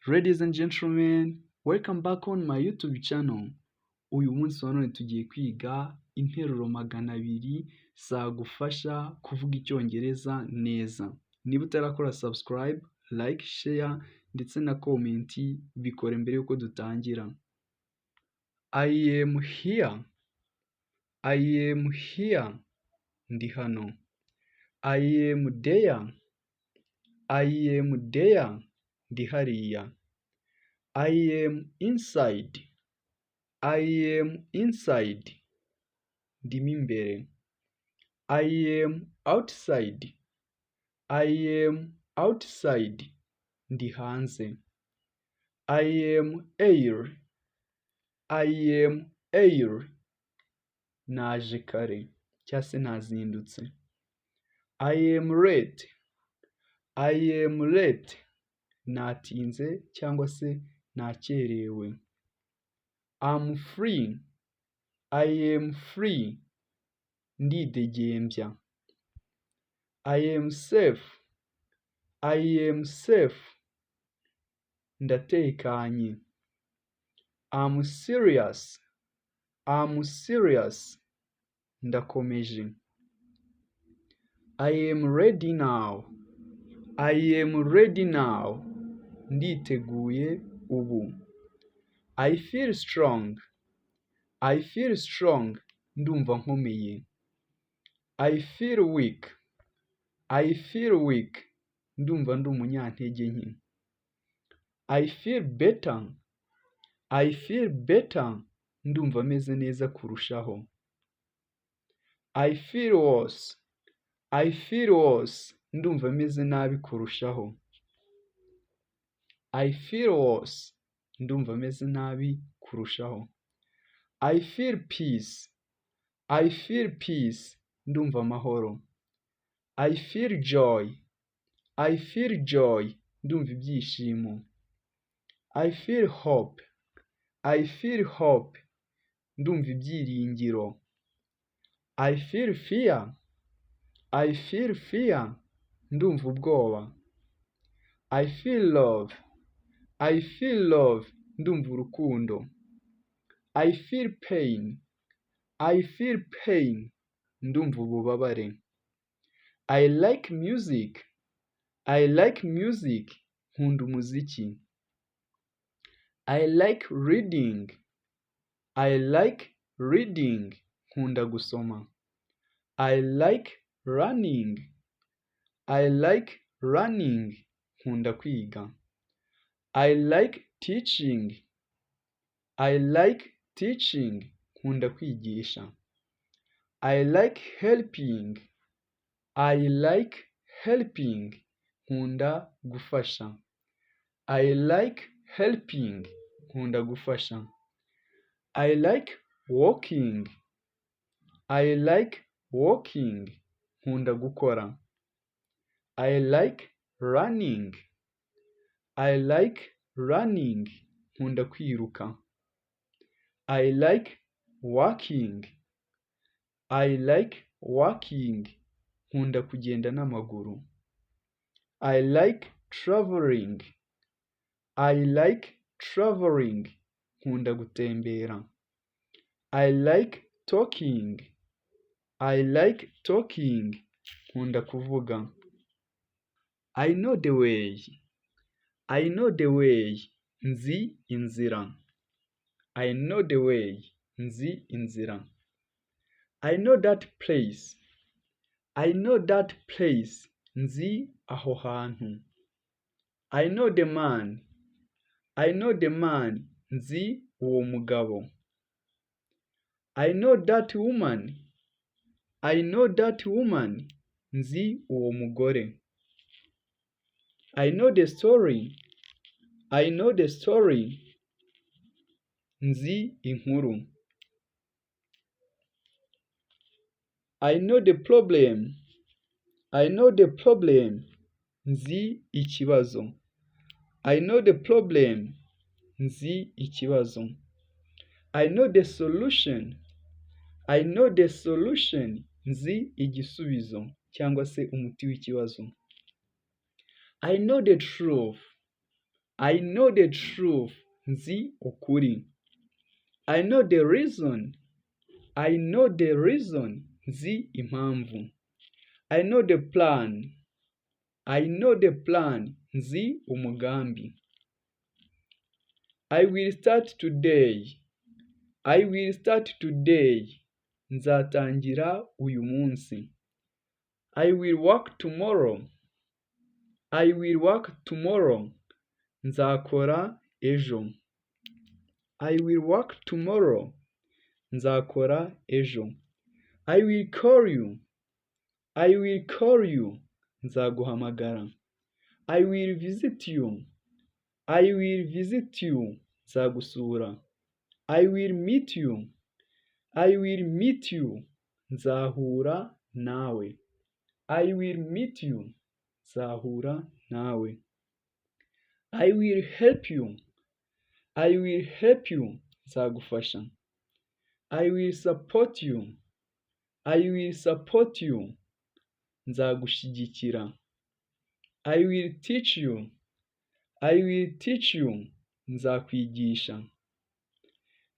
Ladies and gentlemen, welcome back on my YouTube channel. Uyu munsi wa none tugiye kwiga interuro 200 zagufasha kuvuga Icyongereza neza. Niba utarakora subscribe, like, share ndetse na comment, bikore mbere yuko dutangira. I am here. I am here. Ndi hano. I am there. I am there. Ndi hariya. I am inside. I am inside. Ndimo imbere. I am outside. I am outside. Ndi hanze. I am early. I am early. Naje kare cyangwa se nazindutse. I am late. I am late. Natinze cyangwa se nakerewe. I'm free. I am free. Ndidegembya. I am safe. I am safe. Ndatekanye. I'm serious. I'm serious. Ndakomeje. I am ready now. I am ready now. Nditeguye ubu. I feel strong. I feel strong. Ndumva nkomeye. I feel weak. I feel weak. Ndumva ndi umunyantege nke. I feel better. I feel better. Ndumva meze neza kurushaho. I feel worse. I feel worse. Ndumva meze nabi kurushaho. I feel worse. Ndumva meze nabi kurushaho. I feel peace. I feel peace. Ndumva amahoro. I feel joy. I feel joy. Ndumva ibyishimo. I feel hope. I feel hope. Ndumva ibyiringiro. I feel fear. I feel fear. Ndumva ubwoba. I feel love. I feel love. Ndumva urukundo. I feel pain. I feel pain. Ndumva ububabare. I like music. I like music. Nkunda umuziki. I like reading. I like reading. Nkunda gusoma. I like learning. I like learning. Nkunda kwiga. I like teaching. I like teaching. Nkunda kwigisha. I like helping. I like helping. Nkunda gufasha. I like helping. Nkunda gufasha. I like working. I like working. Nkunda gukora. I like running. I like running. Nkunda kwiruka. I like walking. I like walking. Nkunda kugenda n'amaguru. I like traveling. I like traveling. Nkunda gutembera. I like talking. I like talking. Nkunda kuvuga. I know the way. I know the way. Nzi inzira. I know the way. Nzi inzira. I know that place. I know that place. Nzi aho hantu. I know the man. I know the man. Nzi uwo mugabo. I know that woman. I know that woman. Nzi uwo mugore. I know the story. I know the story. Nzi inkuru. I know the problem. I know the problem. Nzi ikibazo. I know the problem. Nzi ikibazo. I know the solution. I know the solution. Nzi igisubizo cyangwa se umuti w'ikibazo. I know the truth. I know the truth. Nzi ukuri. I know the reason. I know the reason. Nzi impamvu. I know the plan. I know the plan. Nzi umugambi. I will start today. I will start today. Nzatangira uyu munsi. I will work tomorrow. I will work tomorrow. Nzakora ejo. I will work tomorrow. Nzakora ejo. I will call you. I will call you. Nzaguhamagara. I will visit you. I will visit you. Nzagusura. I will meet you. I will meet you. Nzahura nawe. I will meet you. Nzahura nawe. I will help you. I will help you. Nzagufasha. I will support you. I will support you. Nzagushyigikira. I will teach you. I will teach you. Nzakwigisha.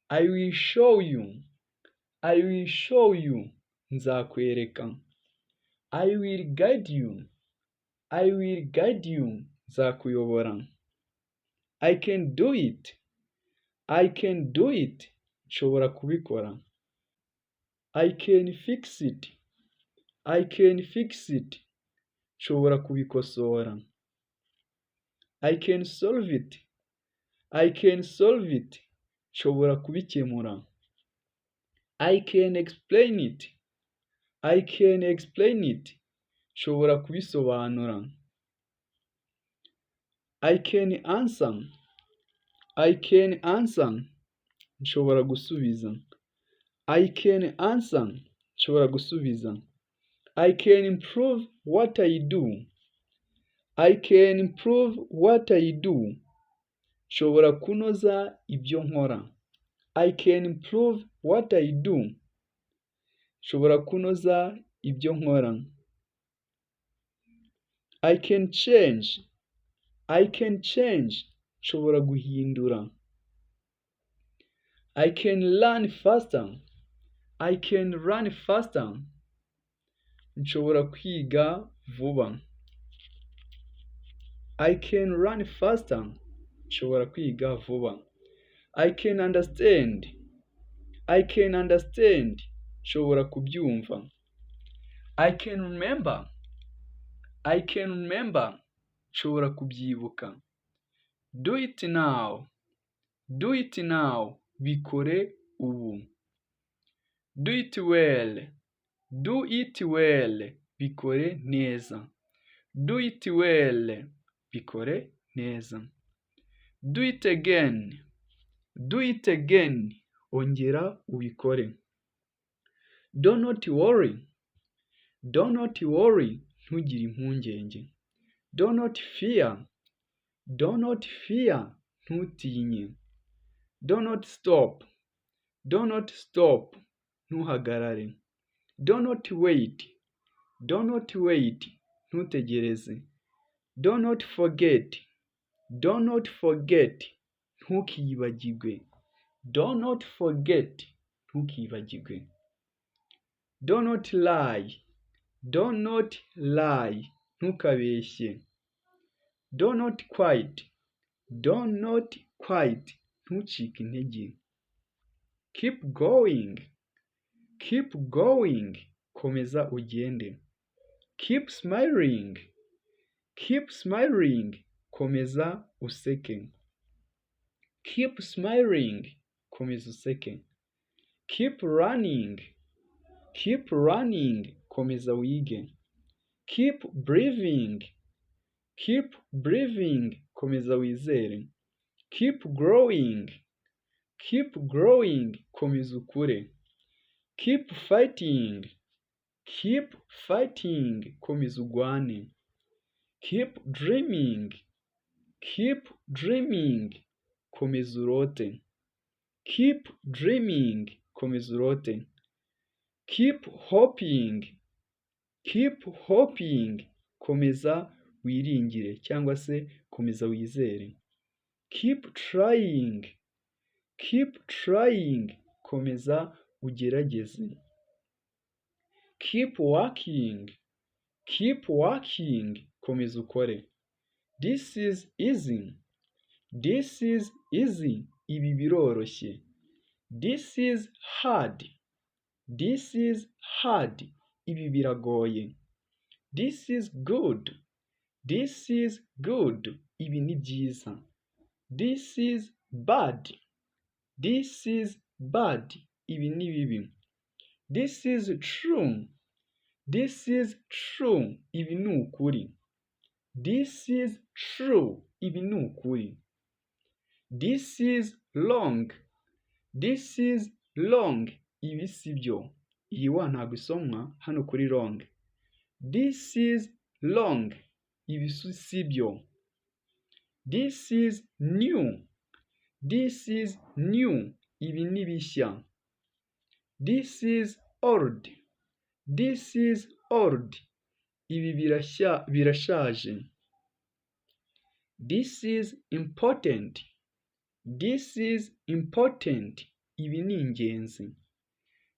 I will show you. I will show you. Nzakwereka. I will guide you. I will guide you. Nzakuyobora. I can do it. I can do it. Nshobora kubikora. I can fix it. I can fix it. Nshobora kubikosora. I can solve it. I can solve it. Nshobora kubikemura. I can explain it. I can explain it. Nshobora kubisobanura. I can answer. I can answer. Nshobora gusubiza. I can answer. Nshobora gusubiza. I can improve what I do. I can improve what I do. Nshobora kunoza ibyo nkora. I can improve what I do. Nshobora kunoza ibyo nkora. I can change. I can change. Nshobora guhindura. I can learn faster. I can learn faster. Nshobora kwiga vuba. I can learn faster. Nshobora kwiga vuba. I can understand. I can understand. Nshobora kubyumva. I can remember. I can remember. Nshobora kubyibuka. Do it now. Do it now. Bikore ubu. Do it well. Do it well. Bikore neza. Do it well. Bikore neza. Do it again. Do it again. Ongera ubikore. Do not worry. Do not worry. Ntugire impungenge. Do not fear. Do not fear. Ntutinye. Do not stop. Do not stop. Ntuhagarare. Do not wait. Do not wait. Ntutegereze. Do not forget. Do not forget. Ntukibagirwe. Do not forget. Ntukibagirwe. Do not lie. Do not lie. Ntukabeshye. Do not quit. Do not quit. Ntucike intege. Keep going. Keep going. Komeza ugende. Keep smiling. Keep smiling. Komeza useke. Keep smiling. Komeza useke. Keep learning. Keep learning. Komeza wige. Keep believing. Keep believing. Komeza wizere. Keep growing. Keep growing. Komeza ukure. Keep fighting. Keep fighting. Komeza urwane. Keep dreaming. Keep dreaming. Komeza urote. Keep dreaming. Komeza urote. Keep hoping. Keep hoping. Komeza wiringire cyangwa se komeza wizere. Keep trying. Keep trying. Komeza ugerageze. Keep working. Keep working. Komeza ukore. This is easy. This is easy. Ibi biroroshye. This is hard. This is hard. Ibi biragoye. This is good. This is good. Ibi ni byiza. This is bad. This is bad. Ibi ni bibi. This is true. This is true. Ibi ni ukuri. This is true. Ibi ni ukuri. This is wrong. This is wrong. Ibi si byo. Iyi wa ntabwo isomwa hano kuri wrong. This is wrong. Ibi si byo. This is new. This is new. Ibi ni bishya. This is old. This is old. Ibi birashya, birashaje. This is important. This is important. Ibi ni ingenzi.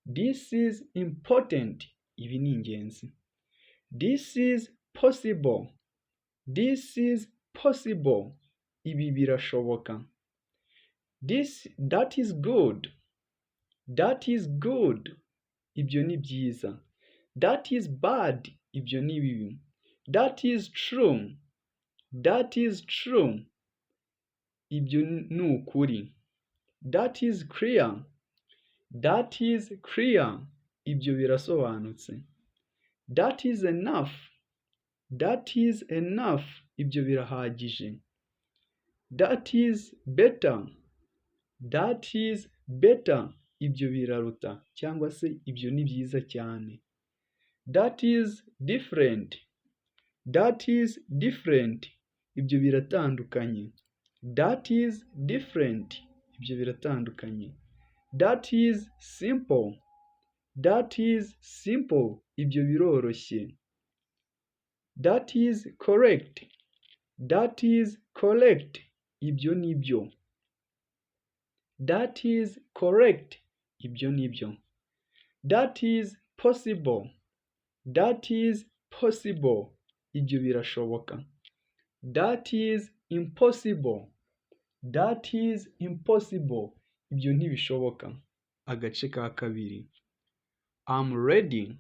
This is important. Ibi ni ingenzi. This is possible. This is possible. Ibi birashoboka. This that is good. That is good. Ibyo ni byiza. That is bad. Ibyo ni bibi. That is true. That is true. Ibyo ni ukuri. That is clear. That is clear. Ibyo birasobanutse. That is enough. That is enough. Ibyo birahagije. That is better. That is better. Ibyo biraruta cyangwa se ibyo ni byiza cyane. That is different. That is different. Ibyo biratandukanye. That is different. Ibyo biratandukanye. That is simple. That is simple. Ibyo biroroshye. That is correct. That is correct. Ibyo ni byo. That is correct. Ibyo ni byo. That is possible. That is possible. Ibyo birashoboka. That is impossible. That is impossible. Ibyo ntibishoboka. Agace ka kabiri. I'm ready.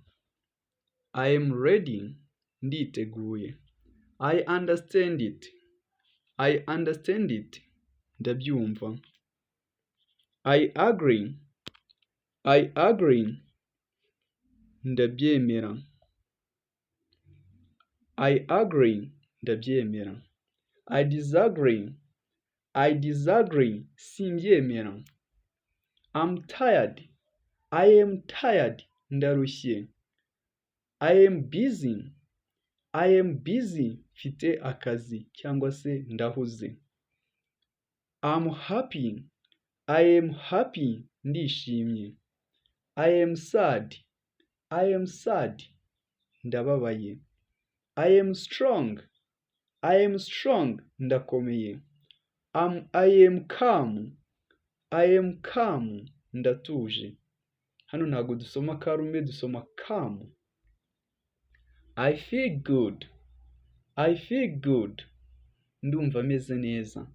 I am ready. Nditeguye. I understand it. I understand it. Ndabyumva. I agree. I agree. Ndabyemera. I agree. Ndabyemera. I disagree. I disagree. Simbyemera. I'm tired. I am tired. Ndarushye. I am busy. I am busy. Mfite akazi cyangwa se ndahuze. I'm happy. I am happy. Ndishimye. I am sad. I am sad. Ndababaye. I am strong. I am strong. Ndakomeye. I am calm. I am calm. Ndatuje. Hano ntabwo dusoma karume, dusoma calm. I feel good. I feel good. Ndumva meze neza.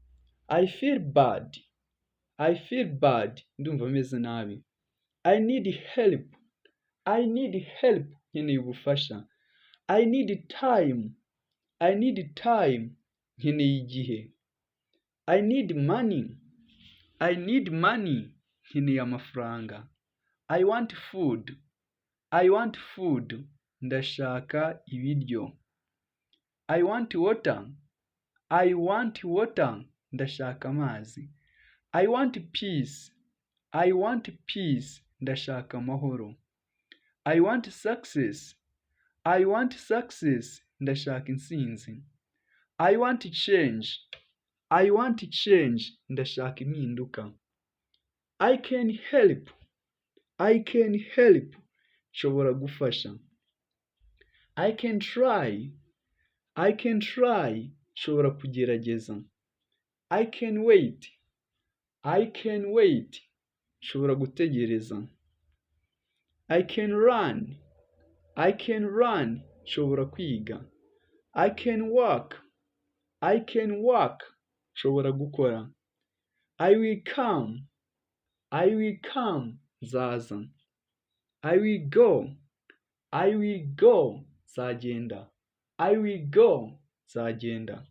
I feel bad. I feel bad. Ndumva meze nabi. I need help. I need help. Nkeneye ubufasha. I need time. I need time. Nkeneye igihe. I need money. I need money. Nkeneye amafaranga. I want food. I want food. Ndashaka ibiryo. I want water. I want water. Ndashaka amazi. I want peace. I want peace. Ndashaka amahoro. I want success. I want success. Ndashaka intsinzi. I want change. I want change. Ndashaka impinduka. I can help. I can help. Nshobora gufasha. I can try. I can try. Nshobora kugerageza. I can wait. I can wait. Nshobora gutegereza. I can learn. I can learn. Nshobora kwiga. I can work. I can work. Nshobora gukora. I will come. I will come. Nzaza. I will go. I will go. Nzagenda. I will go. Nzagenda.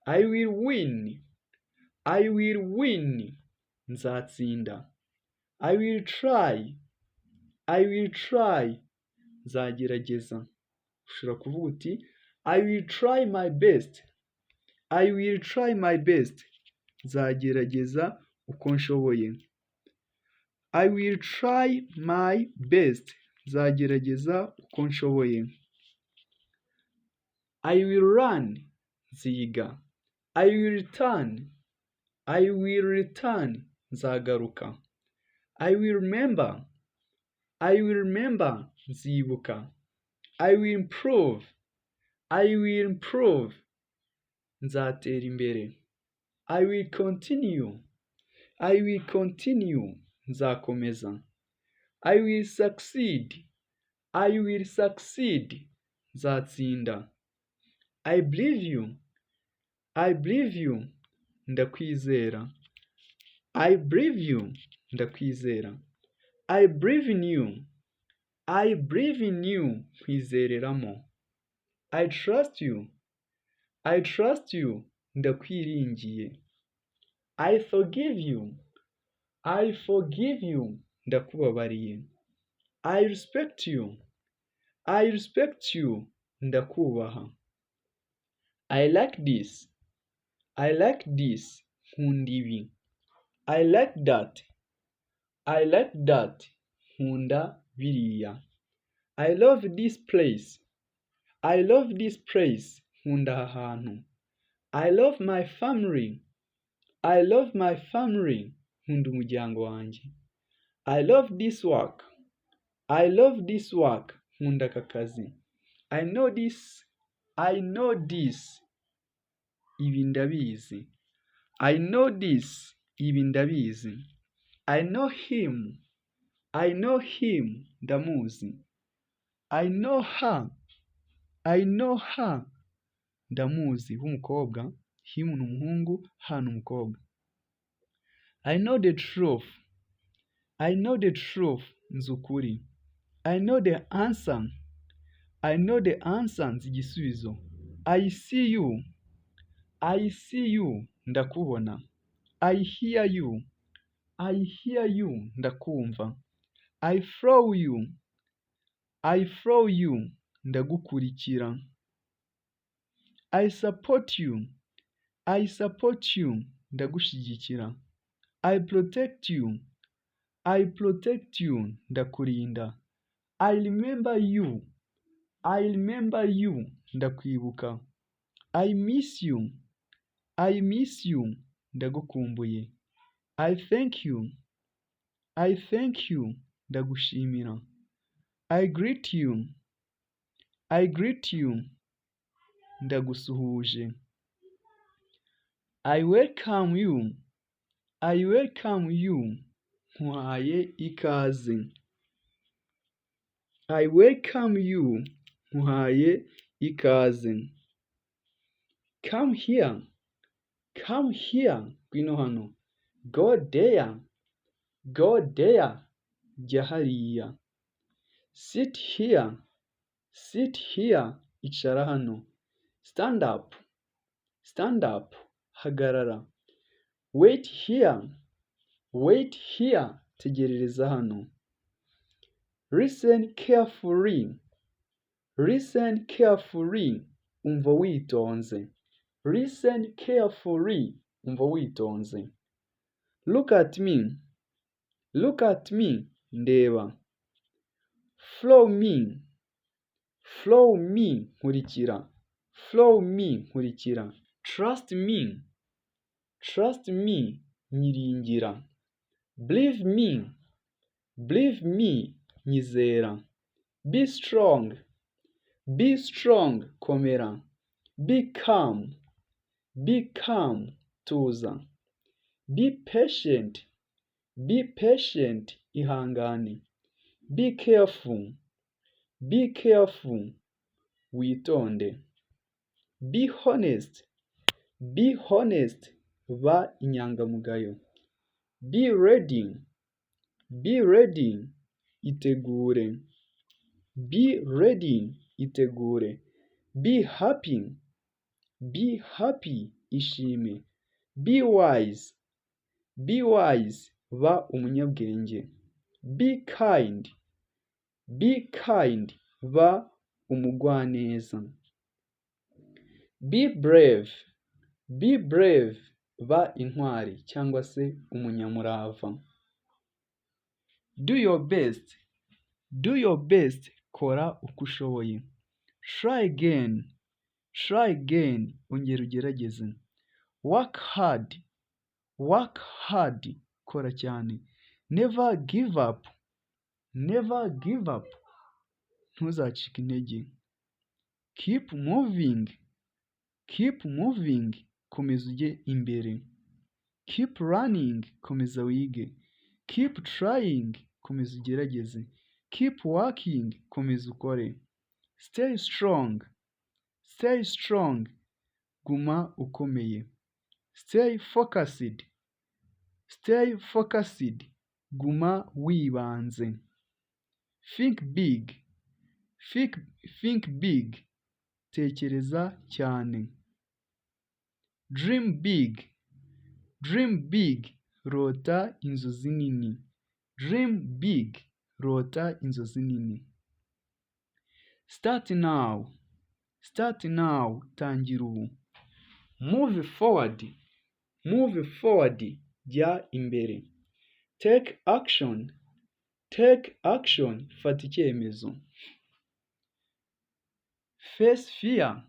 I will win. I will win. Nzatsinda. I will try. I will try. Nzagerageza. Ushobora kuvuga uti "I will try my best." I will try my best. Nzagerageza uko nshoboye. I will try my best. Nzagerageza uko nshoboye. I will learn. Nziga. I will return. I will return. Nzagaruka. I will remember. I will remember. Nzibuka. I will improve. I will improve. Nzatera imbere. I will continue. I will continue. Nzakomeza. I will succeed. I will succeed. Nzatsinda. I believe you. I believe you. Ndakwizera. I believe you. Ndakwizera. I believe in you. I believe in you. Nkwizereramo. I trust you. I trust you. Ndakwiringiye. I forgive you. I forgive you. Ndakubabariye. I respect you. I respect you. Ndakubaha. I like this. I like this. Nkunda ibi. I like that. I like that. Nkunda biriya. I love this place. I love this place. Nkunda aha hantu. I love my family. I love my family. Nkunda umuryango wanjye. I love this work. I love this work. Nkunda aka kazi. I know this. I know this. Ibi ndabizi. I know this. Ibi ndabizi. I know him. I know him. Ndamuzi. I know her. I know her. Ndamuzi w'umukobwa. Him ni umuhungu, her ni umukobwa. I know the truth. I know the truth. Nzi ukuri. I know the answer. I know the answer. Nzi igisubizo. I see you. I see you. Ndakubona. I hear you. I hear you. Ndakumva. I follow you. I follow you. Ndagukurikira. I support you. I support you. Ndagushyigikira. I protect you. I protect you. Ndakurinda. I remember you. I remember you. Ndakwibuka. I miss you. I miss you. Ndagukumbuye. I thank you. I thank you. Ndagushimira. I greet you. I greet you. Ndagusuhuje. I welcome you. I welcome you. Nkuhaye ikaze. I welcome you. Nkuhaye ikaze. Come here. Come here. Ngwino hano. Go there. Go there. Jya hariya. Sit here. Sit here. Icara hano. Stand up. Stand up. Hagarara. Wait here. Wait here. Tegerereza hano. Listen carefully. Listen carefully. Umva witonze. Listen carefully. Umva witonze. Look at me. Look at me. Ndeba. Follow me. Follow me. Nkurikira. Follow me. Nkurikira. Trust me. Trust me. Nyiringira. Believe me. Believe me. Nyizera. Be strong. Be strong. Komera. Be calm. Be calm. Tuza. Be patient. Be patient. Ihangane. Be careful. Be careful. Witonde. Be honest. Be honest. Ba inyangamugayo. Be ready. Be ready. Itegure. Be ready. Itegure. Be happy. Be happy. Ishime. Be wise. Be wise. Ba umunyabwenge. Be kind. Be kind. Ba umugwaneza. Be brave. Be brave. Ba intwari cyangwa se umunyamurava. Do your best. Do your best. Kora uko ushoboye. Try again. Try again. Ongera ugerageze. Work hard. Work hard. Kora cyane. Never give up. Never give up. Ntuzacike intege. Keep moving. Keep moving. Komeza ujye imbere. Keep learning. Komeza wige. Keep trying. Komeza ugerageze. Keep working. Komeza ukore. Stay strong. Stay strong. Guma ukomeye. Stay focused. Stay focused. Guma wibanze. Think big. Think big. Tekereza cyane. Dream big. Dream big. Rota inzozi nini. Dream big. Rota inzozi nini. Start now. Start now. Tangira ubu. Move forward. Move forward. Jya imbere. Take action. Take action. Fata icyemezo. Face fear.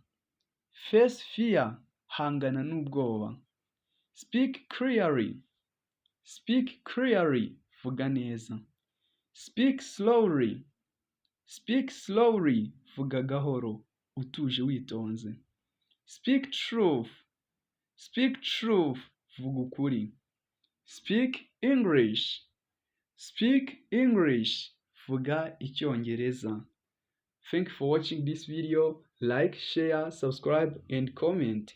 Face fear. Hangana n'ubwoba. Speak clearly. Speak clearly. Vuga neza. Speak slowly. Speak slowly. Vuga gahoro utuje, witonze. Speak truth. Speak truth. Vuga ukuri. Speak English. Speak English. Vuga Icyongereza. Thank you for watching this video. Like, share, subscribe and comment.